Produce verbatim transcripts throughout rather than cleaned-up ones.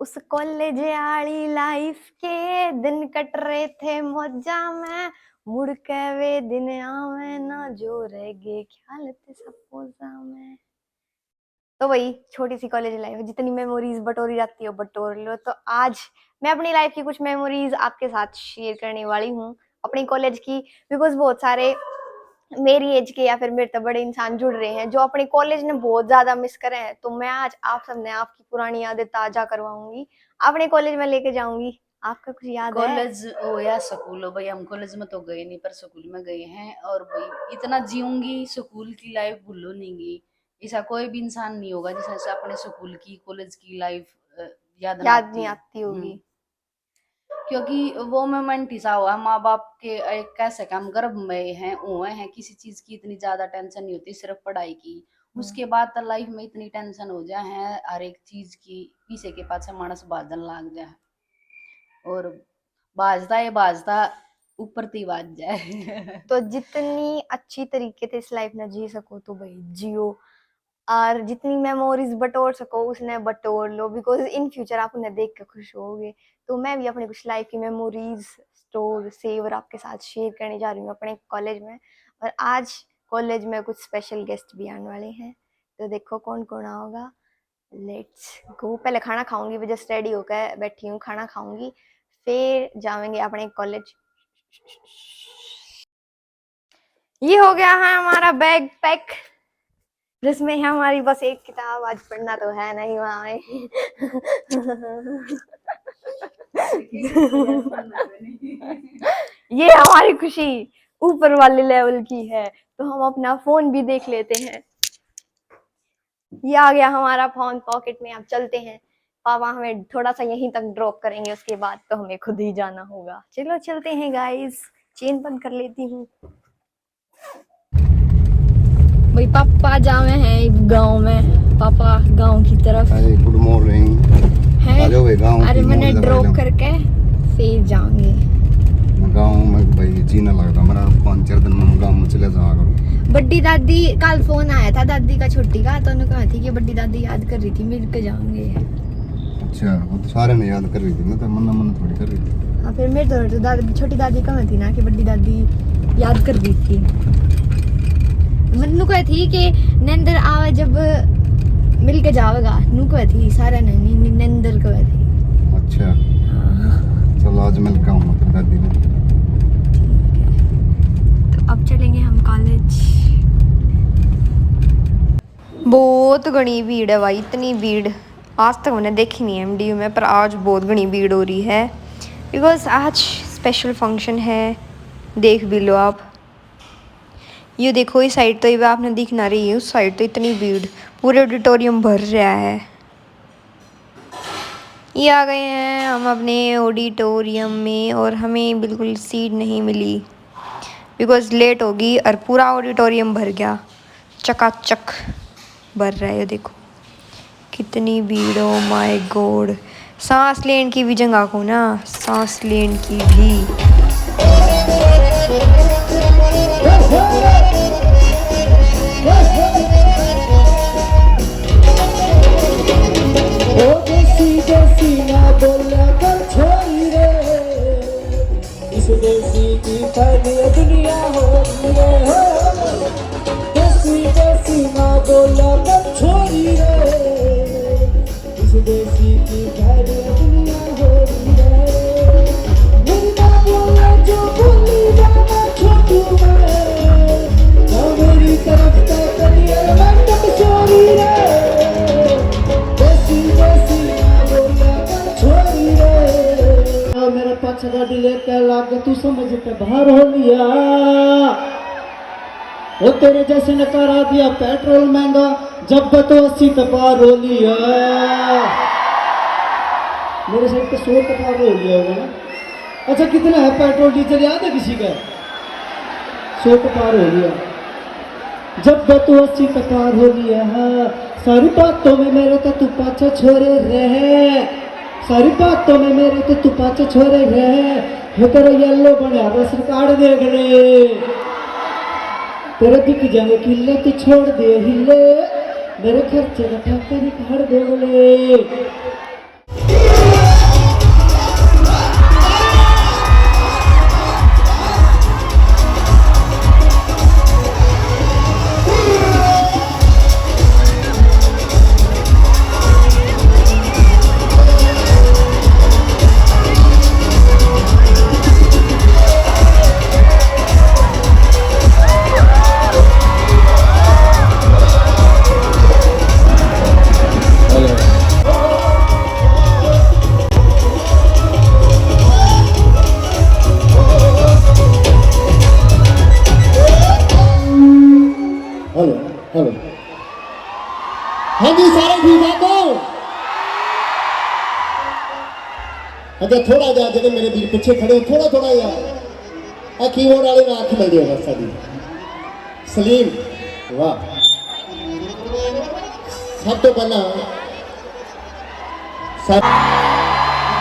उस कॉलेज आली लाइफ के दिन कट रहे थे मौजा में, मुड़ के वे दिन आवे ना जो रह गए ख्याल ते सपोजा में। तो वही छोटी सी कॉलेज लाइफ, जितनी मेमोरीज बटोरी जाती हो बटोर लो। तो आज मैं अपनी लाइफ की कुछ मेमोरीज आपके साथ शेयर करने वाली हूँ अपनी कॉलेज की, बिकॉज बहुत सारे मेरी एज के या फिर मेरे से बड़े इंसान जुड़ रहे हैं जो अपने कॉलेज ने बहुत ज्यादा मिस करे हैं। तो मैं आज आप सबने आपकी पुरानी यादें ताजा करवाऊंगी, अपने कॉलेज में लेके जाऊंगी। आपका कुछ याद है? कॉलेज हो या स्कूल हो भाई, हम कॉलेज में तो गए नहीं पर स्कूल में गए हैं। और भाई इतना जीऊंगी स्कूल की लाइफ भूलूंगी। ऐसा कोई भी इंसान नहीं होगा जिसे अपने स्कूल की, कॉलेज की लाइफ याद ना याद आती नहीं हो। आती होगी। हम्म। क्योंकि वो मोमेंट ऐसा हुआ, माँ बाप के एक कैसे काम गर्भ में हैं, हुए हैं, किसी चीज की इतनी ज्यादा टेंशन नहीं होती, सिर्फ पढ़ाई की। हम्म। उसके बाद तो लाइफ में इतनी टेंशन हो जाए है हर एक चीज की, पीछे के पाछे मानस भाजन लाग जाए। और भाजता ये भाजता ऊपर ती भाज जाए। तो जितनी अच्छी तरीके से इस लाइफ में जी सको तो भाई जियो, और जितनी मेमोरीज बटोर सको उसने बटोर लो, बिकॉज इन फ्यूचर आप उन्हें देख के खुश होगे। तो मैं भी अपनी कुछ लाइफ की मेमोरीज स्टोर सेव और आपके साथ शेयर करने जा रही हूँ अपने कॉलेज में। और आज कॉलेज में कुछ स्पेशल गेस्ट भी आने वाले हैं, तो देखो कौन कौन आओगा। Let's go. पहले खाना खाऊंगी, मैं जस्ट रेडी होकर बैठी हूँ, खाना खाऊंगी, फिर जाएंगे अपने कॉलेज। ये हो गया है हमारा बैग पैक, जिसमें है हमारी बस एक किताब। आज पढ़ना तो है नहीं वहाँ में। ये हमारी खुशी ऊपर वाले लेवल की है, तो हम अपना फोन भी देख लेते हैं। ये आ गया हमारा फोन पॉकेट में। अब चलते हैं, पापा हमें थोड़ा सा यहीं तक ड्रॉप करेंगे, उसके बाद तो हमें खुद ही जाना होगा। चलो चलते हैं गाइस, चेन बंद कर लेती हूँ। भाई पापा जावे हैं गांव में, पापा गांव की तरफ। अरे गुड मॉर्निंग। है? आ जाओ भाई गांव अरे की मैंने मौज लगा ड्रॉप लो। करके फिर जाएंगे। गांव में भाई जी ना लगता मेरा, पाँच चार दिन में गांव में चले जावा करूँ। बड्डी दादी, कल फोन आया था दादी का, छोटी का, तो उन्होंने कहा थी कि बड्डी दादी याद कर रही थी, मिल के जाएंगे। अच्छा, वो तो सारे ने याद कर रही थी, मैं तो मन्ना मन्ना थोड़ी कर रही थी। हाँ, फिर मेरे तो, तो दादी, छोटी दादी कहाँ थी ना कि बड्डी दादी याद कर रही थी। मन्नू कहे थी कि नंदर आवे जब मिल के जावेगा, नू कहे थी, सारे ने नहीं, नहीं, नंदर कहे थी। अच्छा। हाँ। चलो, आज मिल के आऊंगा फिर दादी ने। ठीक है। तो अब चलेंगे हम कॉलेज। बहुत घनी भीड़ है भाई, इतनी भीड़ आज तक मैंने देखी नहीं है एमडीयू में, पर आज बहुत घनी भीड़ हो रही है, बिकॉज आज स्पेशल फंक्शन है। देख भी लो आप, ये देखो, इस साइड तो ये आपने दिख ना रही है, उस साइड तो इतनी भीड़, पूरे ऑडिटोरियम भर रहा है। ये आ गए हैं हम अपने ऑडिटोरियम में और हमें बिल्कुल सीट नहीं मिली, बिकॉज लेट होगी और पूरा ऑडिटोरियम भर गया, चकाचक भर रहा है। ये देखो कितनी भीड़, ओ माय गॉड। सांस लेने की भी जगह को ना, सांस लेने की भी। ओ देसी देसी ना बोला कर छोरी रे, इस देसी की फैली दुनिया हो रही रे। देसी देसी ना बोला कर छोरी रे, इस देसी की फैली दुनिया हो रही रे। मेरी ना बोला जो बोली ना छोटू मैं, ना मेरी तरफ से करिए मैं छोरी रे। देसी देसी ना बोला कर छोरी रे। मेरे पाछे गाड़ी लेके लाग तू समझ पे बाहर हो लिया। वो तेरे जैसे ने करा दिया पेट्रोल महंगा, जब तो अस्सी पे पार हो लिया। मेरे से तो सौ पे पार हो लिया होगा ना। अच्छा, कितना है पेट्रोल डीजल याद है किसी का? सौ पे पार हो लिया। जब तू अस्सी पे पार हो लिया, सारी बातों में मेरे तो तू पाछे छोरे रहे, सारी बातों में मेरे तो तू पाछे छोरे रहे। हो तेरा येलो बना राशन कार्ड देख ले, तेरे बिक जाएंगे किले, तू छोड़ दे हिले, मेरे खर्चे का ठाकर ही काट दे बोले। अच्छा, थोड़ा जा, जेडे मेरे वीर पीछे खड़े हो, थोड़ा थोड़ा जा। आ कीबोर्ड वाले ना आंख मिल जाएगा साडी। सलीम, वाह। सब तो पहला सब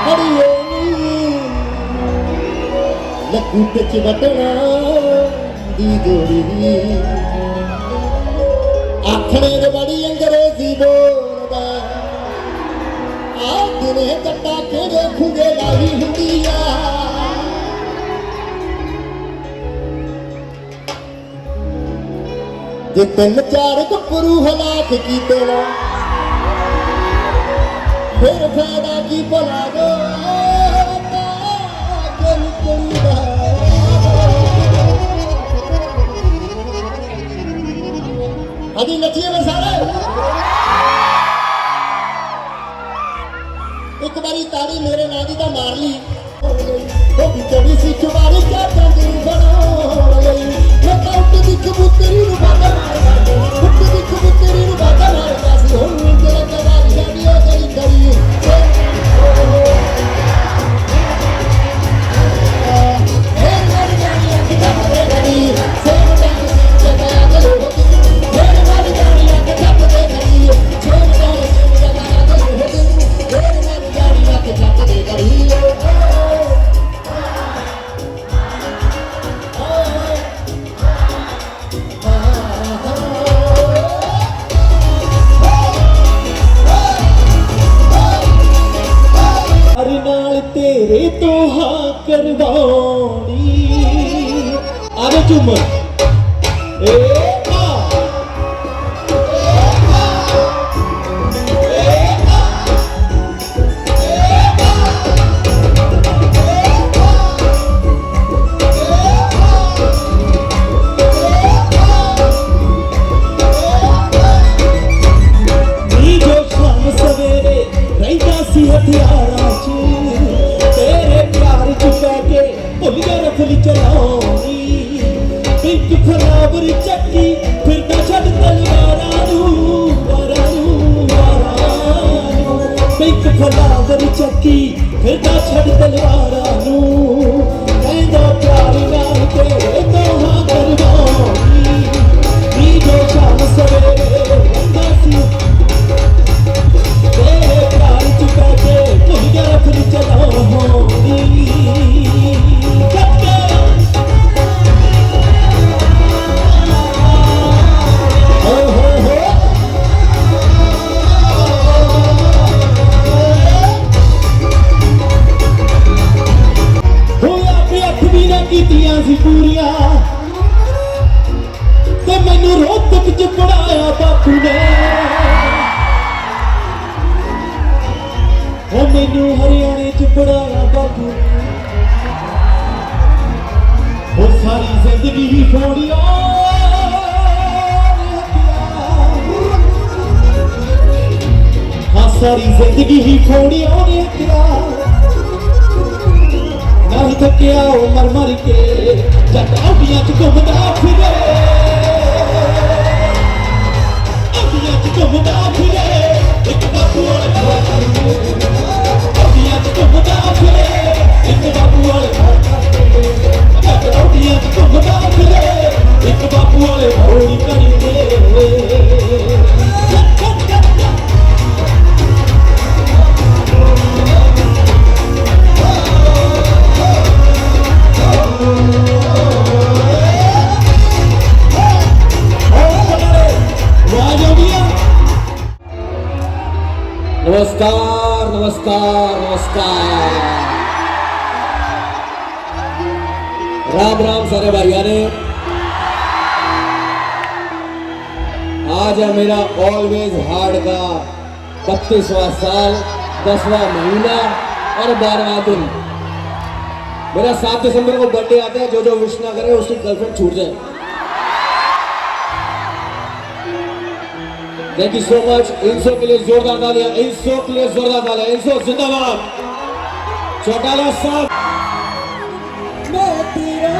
बड़ी होनी, लगू बिच बटना दी जोड़ी। आखने दे बड़ी अंग्रेजी बोलदा, आ दिने जट्टा केड़े खुंगे लाई हुंदी आ। जे तीन चार गभरू हलाक कीते ना, फिर फायदा की भला दो, ताकत निकलदा। अभी नचिए वे सारे। एक बारी ताड़ी मेरे नाम दी तो मार ली। ओ बिचड़ी सी चुबारी क्या चांदनी बना गई। मैं तो उठ दी कबूतरी नु बाजा मारदा, उठ दी कबूतरी नु बाजा मारदा सी। हुन तेरा कबाड़ी जानी ओ गली करी। अरे नाल तेरे तो हाँ करवानी। आवे झूमर। ए आ, ए आ, ए आ। नी जो शाम सवेरे रहंदा सी हथियारां च, तेरे प्यार च पै के भुल गया रफली चलानी। पिंक फलावर चक्की फिरदा छड़ तलवारां नू, वारां नू, वारां नू। पिंक फलावर चक्की फिरदा छड़ तलवारां नू। कहंदा प्यार नाल तेरे तो हाँ करवानी। नी जो शाम सवेरे रहंदा सी तेरे प्यार च पै के भुल गया रफली चलानी। होया भी अठ भी ना कीतियां सी पूरियां, ते मैनू रोहतक च पढ़ाया बापू ने। ओ मैनू हरियाणे च पढ़ाया बापू ने। ओ सारी जिंदगी ही फोड़िया ने हत्या। हाँ, सारी जिंदगी ही फोड़िया ने हत्या। नहीं थकिया ओ मर मर के, जट औंधियां च घुमदा फिरे। औंधियां च घुमदा फिरे, एक बापू वाले घर। औंधियां च घुमदा फिरे, एक बापू वाले घर। जट औंधियां च घुमदा फिरे, एक बापू वाले घोड़ी करी दे। नमस्कार, नमस्कार, नमस्कार। राम राम सारे भाइया ने। आज है मेरा Always Hard का बत्तीसवाँ साल, दसवाँ महीना और बारहवाँ दिन। मेरा सात दिसंबर को बर्थडे आता है, जो जो विश ना करे उसकी गर्लफ्रेंड छूट जाए। Thank you so much। इंसो के लिए जोरदार तालियां, इंसो के लिए जोरदार तालियां, इंसो जिंदाबाद। चौटाला साहब। मैं तेरा,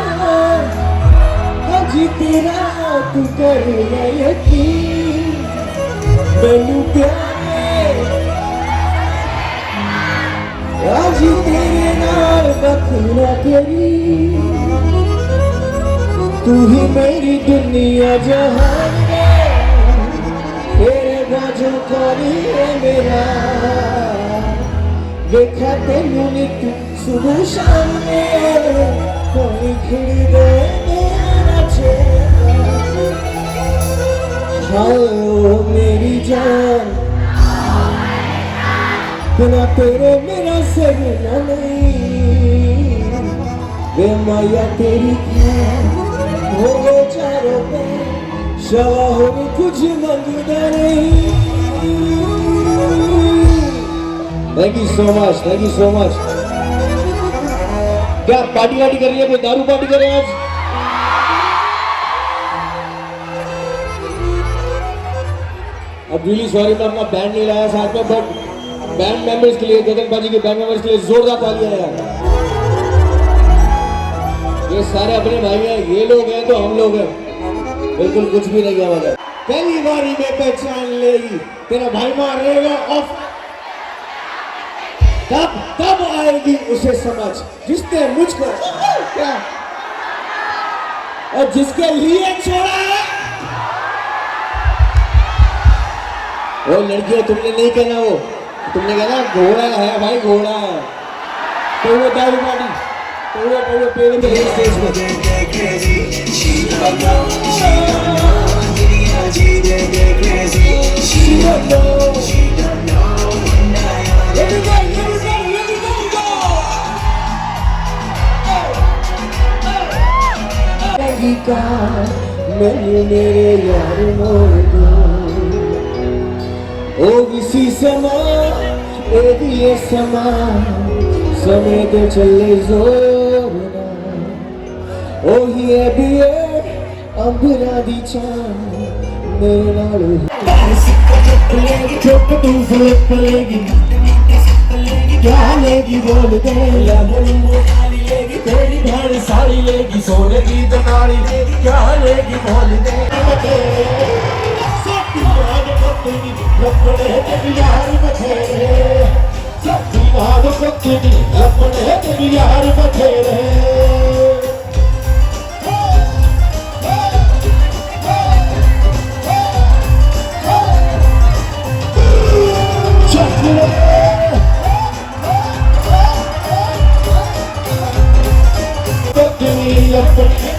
हाँ जी तेरा, तू कर ले यकीन। मैनू प्यारे, आज तेरे नाल बखरा तेरी, तू ही मेरी दुनिया जहान है। तेरे बाजू कोनी है मेरा, देखा तेनू नी तू सुबह शाम में, कोई खिड़दे मेरा चेहरा। हाय ओ मेरी जान, बिना तेरे मेरा सरना नहीं। वे माया तेरी क्या हो गए चारों पे, शाला होर कुछ मंगदा नहीं। Thank you so much, thank you so much। क्या पार्टी वार्टी कर रही है, कोई दारू पार्टी कर रहे हैं आज? अब really sorry, मैं अपना बैंड नहीं लाया साथ में, but बैंड मेंबर्स के लिए, गगन पाजी के बैंड मेंबर्स के लिए जोरदार तालियां यार। ये सारे अपने भाई हैं, ये लोग हैं तो हम लोग हैं, बिल्कुल कुछ भी नहीं है मगर। पहली बारी में पहचान लेगी, तेरा भाई मार रहेगा ऑफ, तब तब आएगी उसे समझ। जिसने मुझको क्या और जिसके लिए छोड़ा है। ओ लड़कियों, तुमने नहीं कहना, वो तुमने कहना घोड़ा है भाई, घोड़ा है। तो वो दारू पार्टी, तो वो, तो वो पेड़ में स्टेज पे। Everybody, everybody, everybody go! रहेगी का मैनू मेरे यार मोड़ दो। ओ विसी समा, ए भी ये समा, समय दे चले जोर ना। ओ ही ए भी ये अंबरा दी छां मेरे नाल। बारिश को चुप लेगी, चुप तू flip लेगी। क्या लेगी बोल दे, लेमन मोटाली लेगी, तेरी बहन सारी लेगी, सोने की दनाली लेगी, क्या लेगी बोल दे। साथी यार पत्नी लपड़े तेरी यार बथेरे, साथी यार पत्नी लपड़े तेरी यार बथेरे।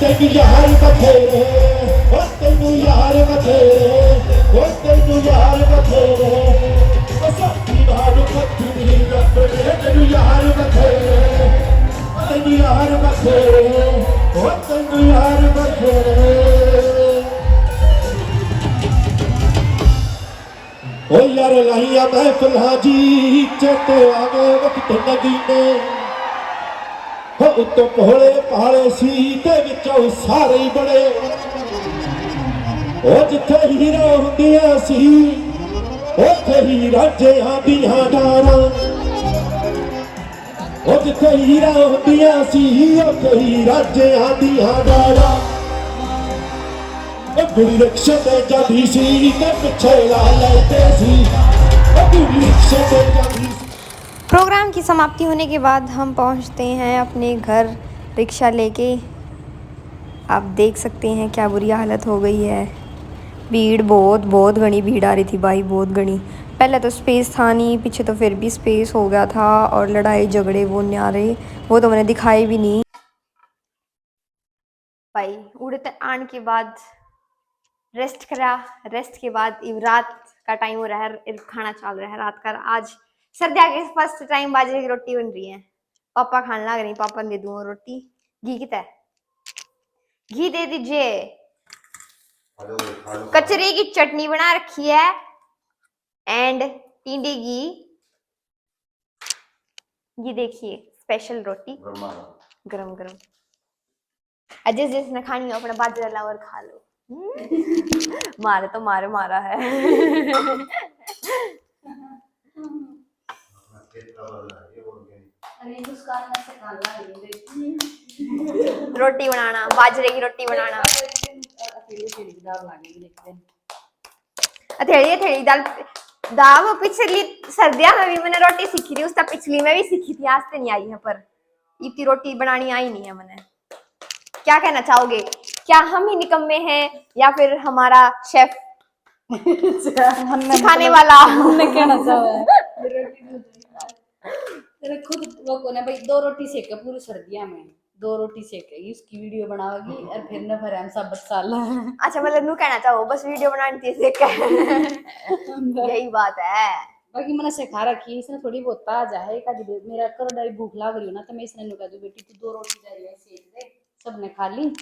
ਤੈਨੂੰ ਯਾਰ ਬਥੇਰੇ, ਓ ਤੈਨੂੰ ਯਾਰ ਬਥੇਰੇ, ਓ ਤੈਨੂੰ ਯਾਰ ਬਥੇਰੇ। ਓ ਸਾਥੀ ਬਾਹਰ ਪੱਤੀ ਨਹੀਂ ਲੱਭਣੇ, ਤੈਨੂੰ ਯਾਰ ਬਥੇਰੇ, ਓ ਤੈਨੂੰ ਯਾਰ ਬਥੇਰੇ, ਓ ਤੈਨੂੰ ਯਾਰ ਬਥੇਰੇ। ਓ ਯਾਰ ਲਾਈਆਂ ਮਹਿਫਲਾਂ ਜੀ, ਚੇਤੇ ਆ ਗਏ ਵਕਤ ਨਗੀਨੇ। ਹੋ ਉੱਤੋਂ ਭੋਲੇ ਭਾਲੇ ਸੀ ਤੇ ਵਿੱਚੋਂ ਸਾਰੇ ਹੀ ਬੜੇ। ਓ ਜਿੱਥੇ ਹੀਰੋ ਹੁੰਦੀਆਂ ਸੀ, ਉੱਥੇ ਹੀ ਰਾਂਝਿਆਂ ਦੀਆਂ ਡਾਰਾਂ। ਓ ਜਿੱਥੇ ਹੀਰੋ ਹੁੰਦੀਆਂ ਸੀ, ਉੱਥੇ ਹੀ ਰਾਂਝਿਆਂ ਦੀਆਂ ਡਾਰਾਂ। ਓ ਕੁੜੀ ਰਿਕਸ਼ੇ ਤੇ ਜਾਂਦੀ ਸੀ ਤੇ ਪਿੱਛੇ ਲਾ ਲੈਂਦੇ ਸੀ। ਓ ਕੁੜੀ ਰਿਕਸ਼ੇ ਤੇ ਜਾਂਦੀ ਸੀ। प्रोग्राम की समाप्ति होने के बाद हम पहुंचते हैं अपने घर रिक्शा लेके। आप देख सकते हैं क्या बुरी हालत हो गई है। भीड़ बहुत, बहुत घनी भीड़ आ रही थी भाई, बहुत घनी। पहले तो स्पेस था नहीं, पीछे तो फिर भी स्पेस हो गया था और लड़ाई झगड़े वो न्यारे, वो तो मैंने दिखाए भी नहीं। भाई उड़े ते आन के बाद रेस्ट करा, रेस्ट के बाद इब रात का टाइम हो रहा है, इब खाना चाल रहा है रात का। आज सर्दिया के फर्स्ट टाइम बाजरे की रोटी बन रही है। पापा खान लाग रही, पापा ने दे दूंगा रोटी। घी कित है? घी दे दीजिए। खा लो, खा लो। कचरी की चटनी बना रखी है एंड टिंडे की, ये देखिए स्पेशल रोटी गरमा गरम। गरम गरम। अजय जिसने खानी हो अपना बाजरा लाओ और खा लो। हम्म। मारे तो मारे मारा है। अरे, उसका ना से खाना है, देख। रोटी बनाना, बाजरे की रोटी बनाना। अकेले अकेले की दाल लागेगी, देखते हैं। अथेली, अथेली दाल। दा, वो पिछली सर्दियां में भी मैंने रोटी सीखी थी, उसका पिछली में भी सीखी थी, आज तो नहीं आई है, पर इतनी रोटी बनानी आई नहीं है मैंने। क्या कहना चाहोगे, क्या हम ही निकम्मे हैं या फिर हमारा शेफ हमने सिखाने वाला? हमने कहना चाहा है। तेरे खुद वो कौन है भाई, दो रोटी सेके पूरी सर्दियां में, दो रोटी सेकेगी, उसकी वीडियो बनावेगी और फिर न फिर हम सब बच्चा ला। अच्छा, मतलब नू कहना चाहो बस वीडियो बनानी थी, सीख यही बात है। बाकी मैंने सिखा रखी है, इसने थोड़ी बहुत आ जाए। कभी मेरा करोड़ा ही भूख लाग रही हो ना, तो मैं इसने नु कह दूं, बेटी तू दो रोटी जा रही है, सेक दे, सबने खा ली,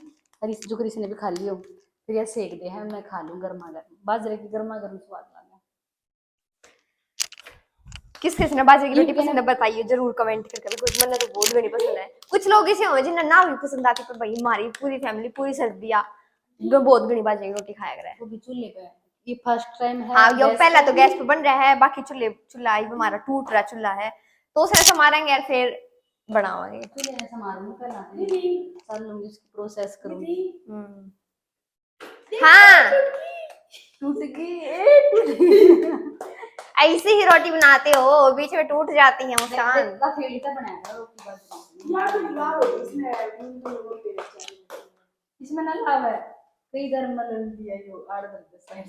और इस जुगरी से भी खा लियो, फिर ये सेक दे है, मैं खा लूं गर्मा गर्म, बाजरे की गर्मा गर्म स्वाद लागे। किस किस ने बाजरे की रोटी पसंद है बताइए जरूर कमेंट करके। कुछ मैंने तो बहुत घणी पसंद है। कुछ लोग ऐसे होंगे जिन्हें ना भी पसंद आती, पर भाई हमारी पूरी फैमिली पूरी सर्दियां बहुत घणी बाजरे की रोटी खाया करे। वो भी चूल्हे पे, ये फर्स्ट टाइम है। हाँ, यो पहला तो गैस पे बन रहा है, बाकी चूल्हे चूल्हा ही हमारा टूट रहा चूल्हा है, तो उसे संभालेंगे और फिर बनावांगे। चूल्हे में संभालूंगी पहला, सार लूंगी, उसकी प्रोसेस करूंगी। हम्म। हाँ, टूट गई, ए, टूट गई। ऐसे ही रोटी बनाते हो, बीच में टूट जाती है, मुस्कान। का फेली तो बनाया रोटी बाजरे की। इसमें ना लाव है, कई दर मल लिया यो आठ दस साइड।